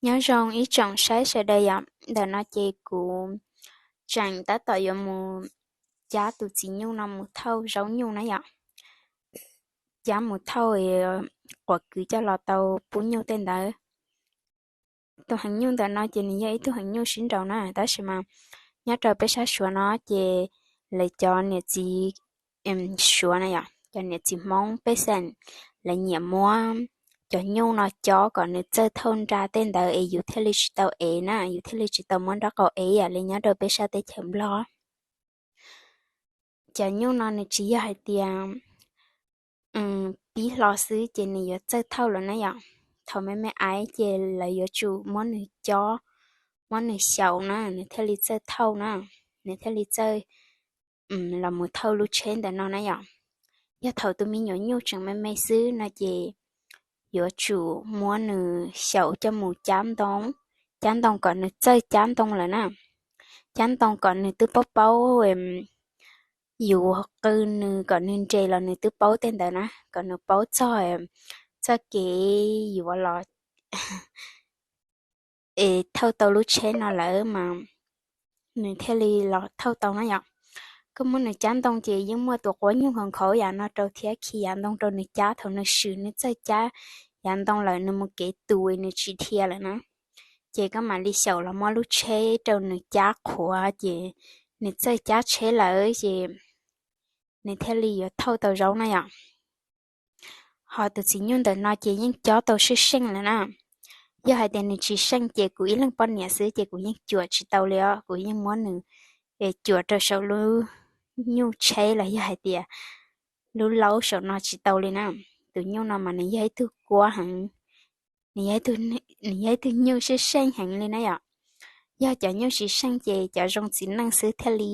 Nyob zoo ib tsoom saib sawv daws yom, ntawm no ces kuv tseem tab tom yuav mus cab tus txiv nyuj no mus thauj zaub nyuj na yom. Cab mus thauj quav kwv coj los tau pub nyuj tej ntawd. Tus heev nyuj ntawm no ces nws yog ib tug heev nyuj sib nraus na, tab sis mas nyob rau peb sab Suav no ces lawv cov niam txiv Suav na yom, cov niam txiv Hmoob pej xeem, lawv nyiam muab cov nyuj no cob kom nws txawj thauj nra tej ntawd es yus thiaj li tsis tau ev na, yus thiaj li tsis tau muab nraub qaum ev ib yam li nyob rau peb sab teb chaws Nplog. Cov nyuj no nws tsis yog hais tias pib hlo xwb ces nws yuav txawj thauj lawm na yom. Thaum me me aiv ces lawv yuav tsum muab nws cob, muab nws xyaum na, nws thiaj li txawj thauj na, nws thiaj li txawj los mus thauj lub tsheb ntawm no na yom. Yog thaum tus me nyuam nyuj tseem me me xwb no ces yuav tsum muab nws xyaum coj mus cab ntoo, cab ntoo kom nws txawj cab ntoo lawm na. Cab ntoo kom nws twb paub paub, yus qw nws kom nws nres los nws twb paub tej ntawd na, kom nws paub txog txoj kev yuav los es thauj tau lub tsheb no lawm mas nws thiaj li los thauj tau na yom. Koj muab nws cab ntoo ces yeej muaj tus quab nyuj nkhaus nkhaus yav no rau thiab, khi yav ntoo rau nws cab, thaum nws swm nws txawj cab yav ntoo lawm nws mus kev tus nws tsis dhia lawm na. Ces koj mam li xyaum los muab lub tsheb rau nws cab qhuav ces nws txawj cab tsheb lawm ces nws thiaj li yuav thauj tau zaub na yom. Ho tus txiv nyuj ntawm no ces yeej cob tau seej seej lawm na. Yog hais tias nws tsis seej ces kuv ib leeg poj niam xwb ces kuv yeej cuam tsis tau li os, kuv yeej muab nws cuam rau saum lub nyuj tsheb los yog hais tias lub laub saum no tsis tau li na. Tus nyuj no mas nws yog ib tug kuab heev, nws yog ib tug nyuj seej seej heev li na yom. Yog cov nyuj tsis seej ces cov zoo txiv neej xwb thiaj li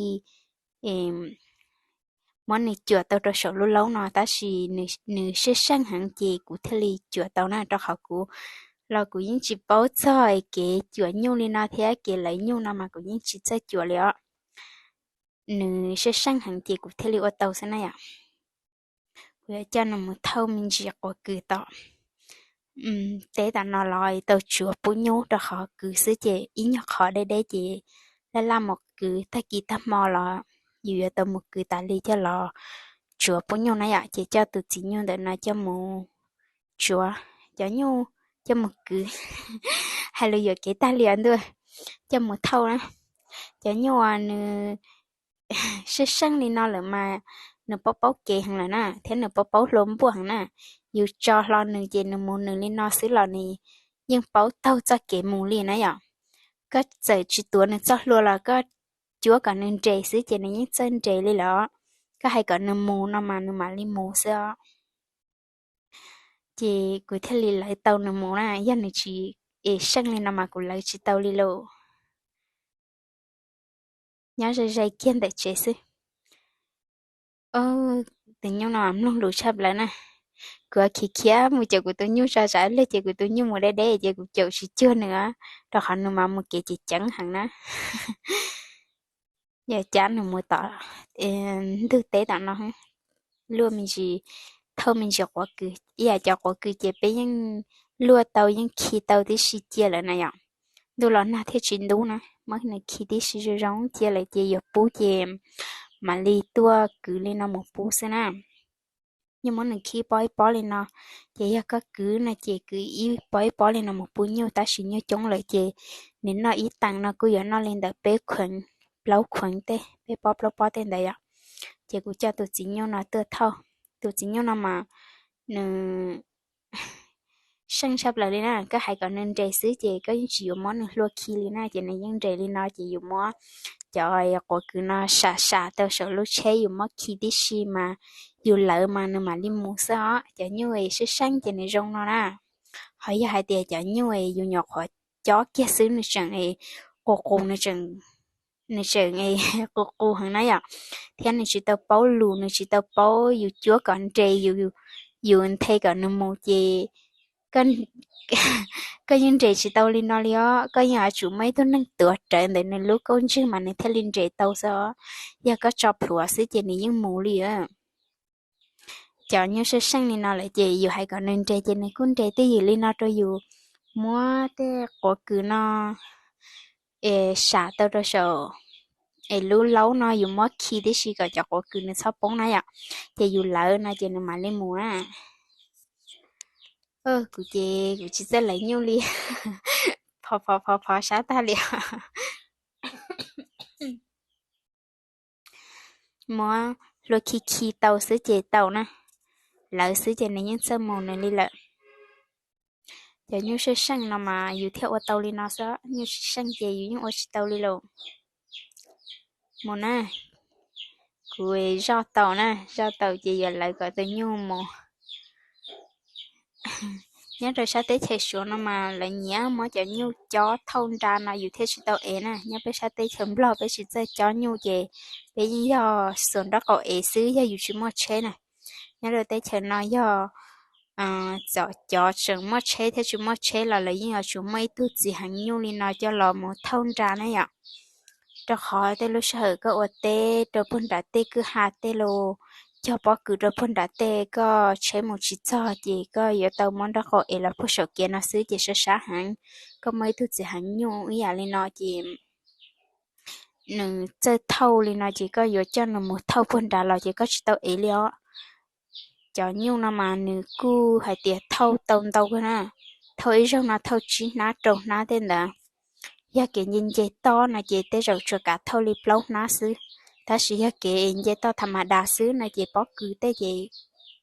muab nws cuam tau rau saum lub laub no, tab sis nws seej seej heev ces kuv thiaj li cuam tau na, rau qhov kuv los kuv yeej tsis paub txog kev cuam nyuj li no thiab, kev lawv nyuj no mas kuv yeej tsis txawj cuam li os. Nws seej seej heev ces kuv thiaj li ua tau xwb na yom. Kuv yuav coj nws mus thauj me ntsis quav kwv tom teb tom no los tau tsuav pub nyuj, rau qhov kwv xwb ces ib nyuag qhov deb deb ces laj laj mus kwv tag kis tag hmo los yus yuav tau mus kwv tas li coj los tsuav pub nyuj na yom. Ces coj tus txiv nyuj ntawm no coj mus tsuav cov nyuj, coj mus kwv, hais lus yuam kev tag li os ntuj, coj mus thauj na. Cov nyuj nws seej seej li no lawm mas nws paub paub kev heev lawm na, thiab nws paub paub hlua npuaj heev na. Yus tso hlo nws ces nws mus nws li no xwb los nws yeej paub taug txoj kev mus li na yom. Koj txawm tsis tuav nws txoj hlua los koj cuab kom nws nres xwb ces nws yeej txawj nres li lawm. Koj hais kom nws mus no mas nws mam li mus xwb os. Ces kuv thiaj li lawv tau nws mus na, yog nws tsis es seej li no mas kuv lawv tsis tau li lauj. Nyob ze ze kiag ntawm tsev xwb. Tus nyuj no mloog lus tshaj plaws na. Kuv khiav khiav mus caum kuv tus nyuj tso tsam ib pliag ces kuv tus nyuj mus deb deb ces kuv caum tsis cuag nws, rau qhov nws mas mus kev ceev ceev heev na. Yog cab nws mus tom ntug teb tom no, luaj me ntsis, thauj me ntsis quav kwv, ib yam cov quav kwv ces peb yeej luaj tau yeej khi tau tib si cia lawm na yom. Ntuj los nag thiaj tsis ntub na, muab nws khi tib si zoo zoo cia lawm ces yuav pub ces mam li tuaj kwv li no mus pub xwb na. Yeej muab nws khi pob ib pob li no, ces yog koj kwv no ces kwv ib pob ib pob li no mus pub nyuj, tab sis nyuj coob lawm ces nws noj ib teev no kuj yuav noj li ntawm peb khueev plaub khueev tej, peb pob plaub pob tej ntawd yom. Ces kuv coj tus txiv nyuj no tuaj thauj. Tus txiv nyuj no mas nws seej tshaj plaws li na, koj hais kom nws nres xwb ces koj yeej tsis yuav muab nws hlua khi li na, ces nws yeej nres li no ces yus muab cov quav kwv no sam sam tau saum lub tsheb yus muab khi tib si mas yus lawv mas nws mam li mus xwb os. Cov nyuj es seej seej ces nws zoo no na. Ho yog hais tias cov nyuj es yus nyuam qhuav cob kiag xwb nws tseem qus qus, nws tseem qus qus heev na yom, thiab nws tsis tau paub lus, nws tsis tau paub yus cuab kom nres, yus nthe kom nws mus ces koj yeej nres tsis tau li no li os. Koj yeej yuav tsum muaj ib tug neeg tuav rawv ntawm nws lub kauj ntswg mas nws thiaj li nres tau xwb os. Yog koj tso plhuav xwb ces nws yeej mus li. Cov nyuj seej seej li no lawm ces yus hais kom nws nres ces nws kuj nres twj ywm li no rau yus Muab tej quav kws no es sam tau rau saum es lub laub no yus muab khi tib si kom cov quav kws nws txhob poob na yom. Ces yus lawv no ces nws mam li mus na. Kuv ces kuv tsis txawj lawv nyuj li, phov phov phov phov sab tag li. Muab hlua khi khi tau xwb ces tau na, lawv xwb ces nws yeej txawj mus nws li lawm. Cov nyuj seej seej no mas yus thiaj ua tau li no xwb, nyuj tsis seej ces yus yeej ua tsis tau li lawm. Mus na, kuv zoj tau na, zoj tau ces yuav lawv kom tus nyuj mus. Nyob rau sab teb chaws Suav no mas lawv nyiam muab cov nyuj cob thauj nra no yus thiaj tsis tau ev na. Nyob peb sab teb chaws Nplog peb tsis txawj cob nyuj ces peb yeej yog xuas nraub qaum ev xwb yog yus tsis muaj tsheb na. Nyob rau teb chaws no yog txawm cov tseem muaj tsheb thiab tsis muaj tsheb los lawv yeej yuav tsum muaj ib tug txiv heev nyuj li no coj los mus thauj nra na yom. Rau qhov tej lub sij hawm koj ua teb rau puag nram tej kwj ha tej los cog pob kws rau puag nram tej, koj tsheb mus tsis txog ces koj yuav tau muab nraub qaum ev los puag saum kev no xwb ces sab sab heev. Koj muaj ib tug txiv heev nyuj ib yam li no ces nws txawj thauj li no ces koj yuav coj nws mus thauj puag nrad los ces koj tsis tau ev li os. Cov nyuj no mas nws kuj hais tias thauj tau ntau kawg na, thauj ib zaug no thauj tsib hnab rau hnab tej ntawd. Yog kev nce nce toj no ces tej zaum tsuas kam thauj li plaub hnab xwb, tab sis yog kev nce toj tham ma das xwb no ces pob kws tej ces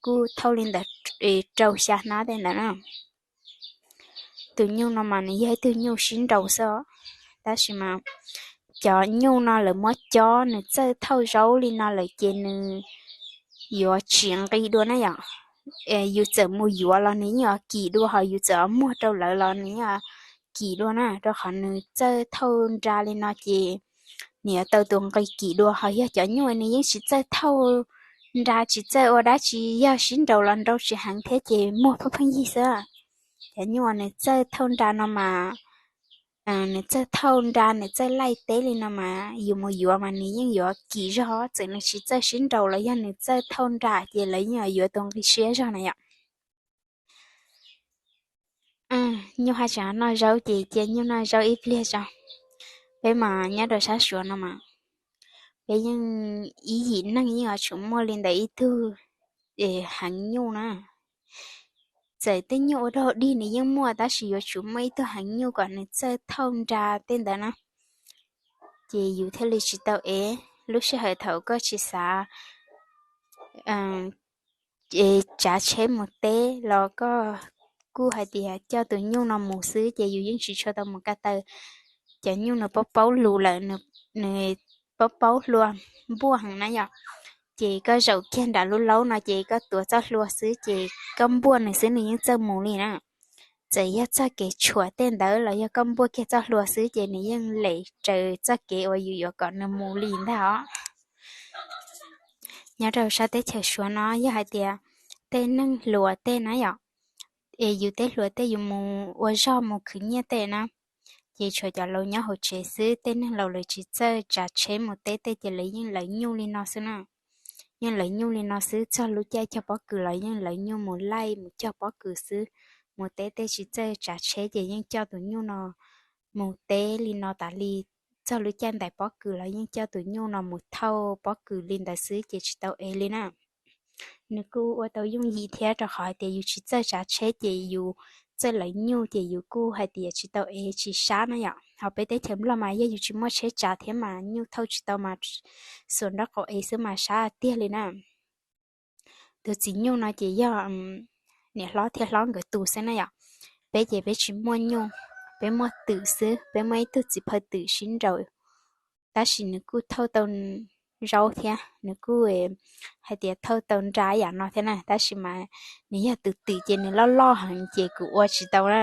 kuj thauj li ntawd rau xya hnab tej ntawd na. Tus nyuj no mas nws yog ib tug nyuj sib nraus xwb, tab sis mas cov nyuj no lawv muab cob nws txawj thauj zaub li no lawm ces nws yuav tsis nqis dua na yom. Yus txawm mus yuav los nws yeej yuav kim dua, ho yus txawm muag rau lawv los nws yeej kim dua na, rau qhov nws txawj thauj nra li no ces nws yuav tau tus nqis kim dua. Ho yog cov nyuj nws yeej tsis txawj thauj nra tsis txawj ua dab tsi, yog sib nraus los nraus tsis heev thiab ces muag pheej pheej yig xwb. Cov nyuj nws txawj thauj nra no mas nws txawj thauj nra nws txawj laij teb li no mas yus mus yuav mas nws yeej yuav kim zog, txawm nws tsis txawj sib nraus los yog nws txawj thauj nra ces lawv yeej yuav tus nqi siab zog na yom. Nyuj haj tseem noj zaub ces cia nyuj noj zaub ib pliag tso. Peb mas nyob rau sab Suav no mas peb yeej ib yim neeg yeej yuav tsum muaj li ntawd ib tug heev nyuj na. Txawm tej nyuj ua dog dig nws yeej muaj tab sis yuav tsum muaj ib tug heev nyuj kom nws txawj thauj nra tej ntawd na, ces yus thiaj li tsis tau ev. Lub sij hawm thaum koj tsis xav tsav tsheb mus teb los koj kuj hais tias coj tus nyuj no mus xwb ces yus yeej tsis tshua tau mus ko taw. Cov nyuj nws paub paub lus lawm, nws paub paub hlua npuaj heev na yom. Ces koj zaum kiag nram lub laub no ces koj tuav txoj hlua xwb ces koj npuaj nws xwb nws yeej txawj mus li na. Txawm yog txoj kev tshuam tej ntawd los yog koj npuaj kiag txoj hlua xwb ces nws yeej lem raws txoj kev uas yus yuav kom nws mus li ntag os. Nyob rau sab teb chaws Suav no yog hais tias tej neeg hluas tej na yom, es yus tej hluas tej yus mus ua zog mus khwv nyiaj tej na, ces tshuav cov laus nyob hauv tsev xwb, tej neeg laus lawv tsis txawj tsav tsheb mus teb tej ces lawv yeej lawv nyuj li no xwb na. Yeej lawv nyuj li no xwb, txog lub caij cog pob kws los yeej lawv nyuj mus laij mus cog pob kws xwb. Mus teb tej tsis txawj tsav tsheb ces yeej coj tus nyuj no mus teb li no tas li. Txog lub caij ntais pob kws los yeej coj tus nyuj no mus thauj pob kws li ntawd xwb ces tsis tau ev li na. Nws kuj ua tau yooj yim thiab rau qhov hais tias yus tsis txawj tsav tsheb ces yus txawj lawv nyuj ces yus kuj hais tias tsis tau ev tsis sab na yom. Ho peb teb chaws Nplog mas yog yus tsis muaj tsheb tsav thiab mas nyuj thauj tsis tau mas xuas nraub qaum ev xwb mas sab tiag li na. Tus txiv nyuj no ces yog niam hlob thiab hlob nkawd tus xwb na yom. Peb ces peb tsis muaj nyuj, peb muaj twm xwb, peb muaj ib tug txiv phaw twm sib nraus, tab sis nws kuj thauj tau zaub thiab nws kuj hais tias thauj tau nra yam no thiab na, tab sis mas nws yog tus twm ces nws loj loj heev ces kuv ua tsis tau na.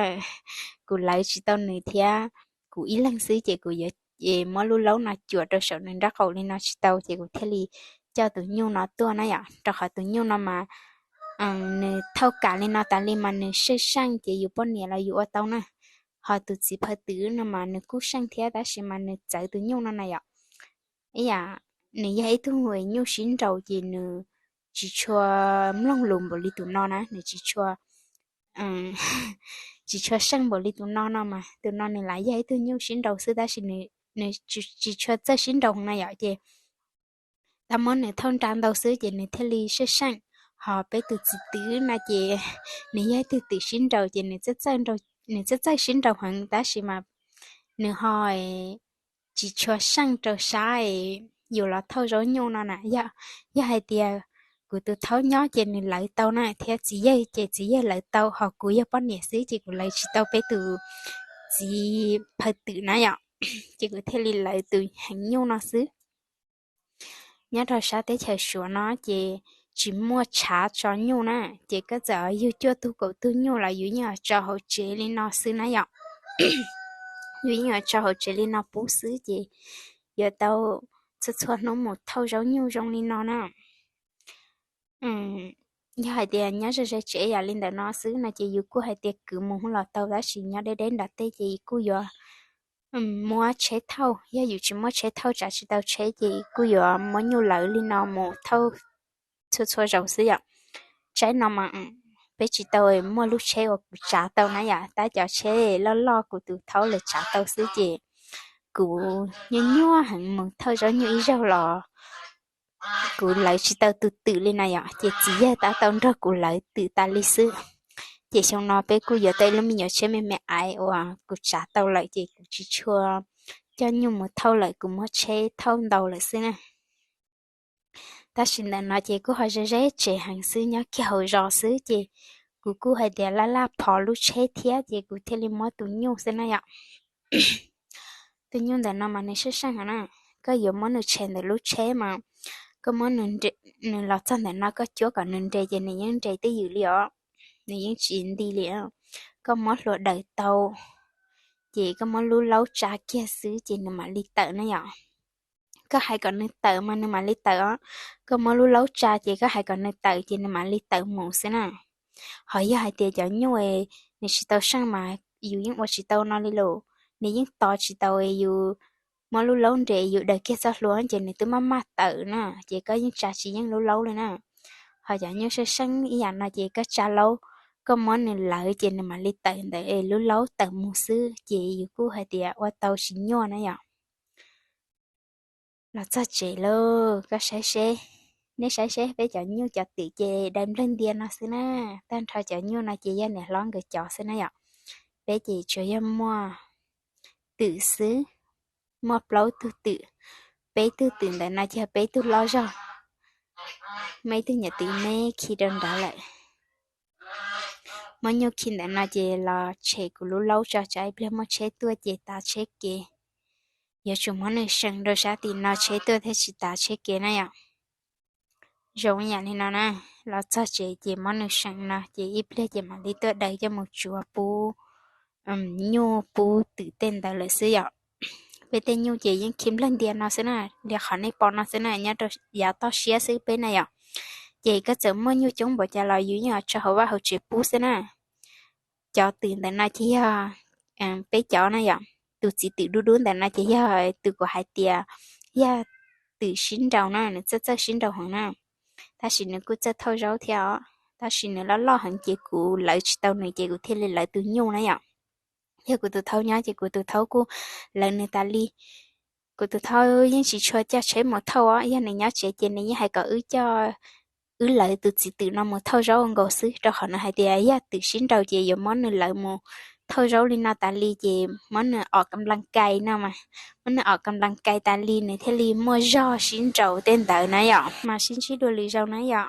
Kuv lawv tsis tau nws thiab, kuv ib leeg xwb ces kuv yuav muab lub laub no cuam rau saum nws nraub qaum li no tsis tau ces kuv thiaj li coj tus nyuj no tuaj na yom. Rau qhov tus nyuj no mas nws thauj kam li no tas li mas nws seej seej ces yus poj niam los yus ua tau na. Ho tus txiv phaw twm no mas nws kuj seej thiab tab sis mas nws txawv tus nyuj no na yom. Ib yam nws yog ib tug nyuj sib nraus ces nws tsis tshua mloog lus npaum li tus no na, nws tsis tshua tsis tshua seej npaum li tus no no mas tus no nws lam yog ib tug nyuj sib nraus xwb tab sis nws tsis tshua txawj sib nraus no yom ces tau muab nws thauj nra ntau xwb ces nws thiaj li seej seej. Ho peb tus txiv twm no ces nws yog ib tug twm sib nraus ces nws txawj txawj sib nraus heev tab sis mas nws ho tsis tshua seej rau sab yus los thauj zaub nyuj no na. Yog hais tias kuv tus thaub nyob ces nws lawv tau na thiab txiv yawg ces txiv yawg lawv tau ho kuv yog poj niam xwb ces kuv lawv tsis tau peb tus txiv phaw twm na yom ces kuv thiaj li lawv tus heev nyuj no xwb. Nyob rau sab teb chaws Suav no ces tsis muaj tshav tso nyuj na, ces koj txawm yug cuaj tug kaum tug nyuj los yus yeej yuav tso hauv tsev li no xwb na yom. Yus yeej yuav tso hauv tsev li no pub xwb ces yuav tau txhua txhua hnub mus thauj zaub nyuj zoo li no na. Yog hais tias nyob ze ze tsev yam li ntawm no xwb no ces yus kuj hais tias kwv mus hauj los tau tab sis nyob deb deb nram tej ces kuj yuav muab tsheb thauj. Yog yus tsis muab tsheb thauj tsav tsis tau tsheb ces kuj yuav muab nyuj lawv li no mus thauj txhua txhua zaus xwb yom. Tsaib no mas peb tsis tau muaj lub tsheb uas kuv tsav tau na yom, tab cov tsheb loj loj kuv tus thaub lawv tsav tau xwb ces kuv nyuaj nyuaj heev mus thauj zaub nyuj ib zaug los kuv lawv tsis tau tus twm li na yom, ces txiv yawg tab tau nrog kuv lawv twm tas li xwb. Ces xyoo no peb kuj yuav tau ib lub me nyuam tsheb me me aiv uas kuv tsav tau lawm ces kuv tsis tshua coj nyuj mus thauj lawm, kuv muab tsheb thauj ntau lawm xwb na. Tab sis ntawm no ces kuj ho ze ze tsev heev xwb, nyob kiag hauv zos xwb ces kuv kuj hais tias laj laj phov lub tsheb thiab ces kuv thiaj li muab tus nyuj xwb na yom. Tus nyuj ntawm no mas nws seej seej heev na, koj yuav muab nws tshem ntawm lub tsheb mas koj muab nws los txog ntawm no koj cuab kom nws nres ces nws yeej nres twj ywm li os, nws yeej tsis nti li. Koj muab hlua daws tau ces koj muab lub laub tsa kiag xwb ces nws mam li tawm na yom. Koj hais kom nws tawm mas nws mam li tawm os, koj muab lub laub tsa ces koj hais kom nws tawm ces nws mam li tawm mus xwb na. Ho yog hais tias cov nyuj nws tsis tau seej mas yus yeej ua tsis tau no li lawm, nws yeej tos tsis tau yus muab lub laub nres yus daws kiag txoj hlua ces nws twb maj maj tawm na, ces koj yeej tsa tsis yeej lub laub li na. Ho cov nyuj seej seej ib yam no ces koj tsa laub, koj muab nws lawv ces nws mam li tawm ntawm lub laub tawm mus xwb ces yus kuj hais tias ua tau tsis nyuaj na yom. Los txog tsev lauj, koj saib seb, nej saib seb peb cov nyuj cov twm ces dai nplawg ntia no xwb na. Tag nrho cov nyuj no ces yog niam hlob nkawd cov xwb na yom. Peb ces tsuas yog muaj twm xwb, muaj plaub tug twm, peb tug twm ntawm no ces yog peb tug loj zog, muaj ib tug nyuam twm me khi rau nrad lawm. Muab nyuj khi ntawm no ces los tshem kuv lub laub tso tsam ib pliag muaj tsheb tuaj ces tav tsheb kev. Yuav tsum muab nws seem rau sab tim no tsheb tuaj thiaj tsis tav tsheb kev na yom. Zoo ib yam li no na, los txog tsev ces muab nws seem no ces ib pliag ces mam li tuaj daws coj mus tsuav pub nyuj pub twm tej ntawd lawm xwb yom. Peb tej nyuj ces yeej khi nplawg ntia no xwb na, li qhov nej pom no xwb na, nyob rau yav toj siab xwb peb na yom. Ces koj txawm muaj nyuj coob npaum cas los yus yeej yuav tso hauv vaj hauv tsev pub xwb na. Cov twm ntawm no ces yog peb cov na yom, tus txiv twm dub dub ntawm no ces yog tus kuv hais tias yog twm sib nraus na, nws txawj txawj sib nraus heev na, tab sis nws kuj txawj thauj zaub thiab os, tab sis nws loj loj heev ces kuv lawv tsis tau nws ces kuv thiaj li lawv tus nyuj na yom. Yog kuv tus thaub nyob ces kuv tus thaub kuj lawv nws tas li. Kuv tus thaub yeej tsis tshua coj tsheb mus thauj os, yog nws nyob tsev ces nws yeej hais kom wb coj, wb lawv tus txiv twm no mus thauj zaub ua nkaus xwb, rau qhov nws hais tias yog twm sib nraus ces yuav muab nws lawv mus thauj zaub li no tas li ces muab nws om kam las kais no mas, muab nws om kam las kais tas li nws thiaj li muaj zog sib nraus tej ntawd na yom. Mas sib ntsib dua lwm zaus na yom.